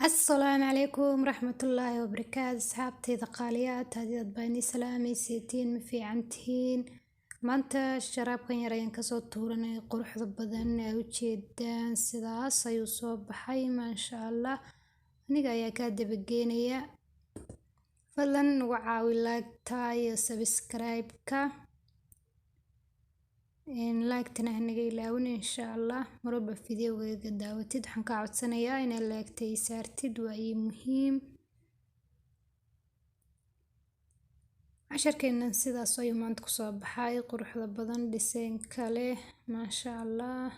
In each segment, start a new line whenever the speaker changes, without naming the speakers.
Asalaamu calaykum waraxmatullaahi wabarakaatu. Asxaabteyda qaaliyaad, hadii baa inii salaamaysiitiin, ma fiican tihiin? Maanta sharaabkan yar ayaan kasoo tuuranay, quruxda badan ee ujeedaan. Sidaas ayuu soo baxay, maasha Allah. Aniga ayaa kaa dabageynaya. Fadlan nagu caawi like-ta iyo subscribe-ka. Like-tana hanaga ilaawin, insha Allah. Marwalba videogayga daawatid, waxaan kaa codsanayaa inaad like-ta ii saartid, waa ii muhiim. Casharkeennan sidaas ayuu maanta kusoo baxay, quruxda badan, dhiseenka leh, maasha Allah.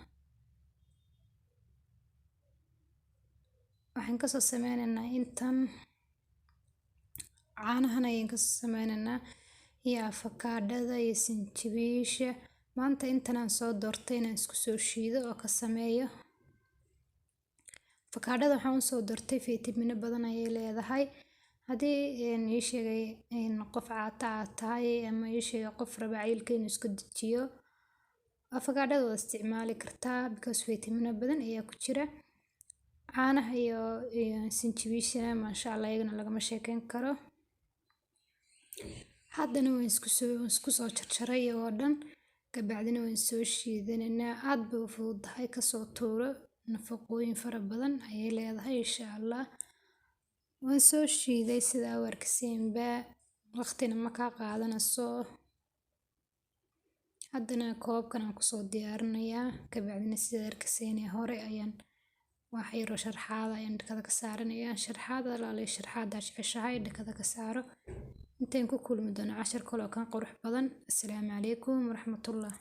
Waxaan kasoo sameynaynaa intan caanahan ayaan kasoo sameynaynaa iyo afakaadhada iyo sinjibiisha. Maanta intanaan soo doortay inaan isku soo shiido oo ka sameeyo. Afakaadhada waxaan usoo doortay fiitamiino badan ayay leedahay. Haddii ii sheegay in qof caata aad tahay ama ii sheegay qof raba cayilka inuu iska dejiyo, afakaadhada waad isticmaali kartaa because fiitamiino badan ayaa ku jira. Caanaha iyo sinjibiishana, maasha Allah, iyagana lagama sheekeyn karo. Haddana waan isku soo jarjaray iyagoo dhan, kabacdina waan soo shiidanaynaa. Aad bay u fududahay, kasoo tuuro, nafaqooyin fara badan ayay leedahay, insha Allah. Waan soo shiiday sidaa u arkisiinba, waqtina ma kaa qaadanayso. Haddana koobkan aan kusoo diyaarinayaa, kabacdina sida arkisiin hore ayaan wax yaroo sharxaada ayaan dhakada ka saaranayaa. Sharxaada alaale sharxaada jeceshahay dhakada ka saaro. Intayn ku kulmi doono cashar kale oo kan qurux badan, assalaamu calaykum waraxmatullah.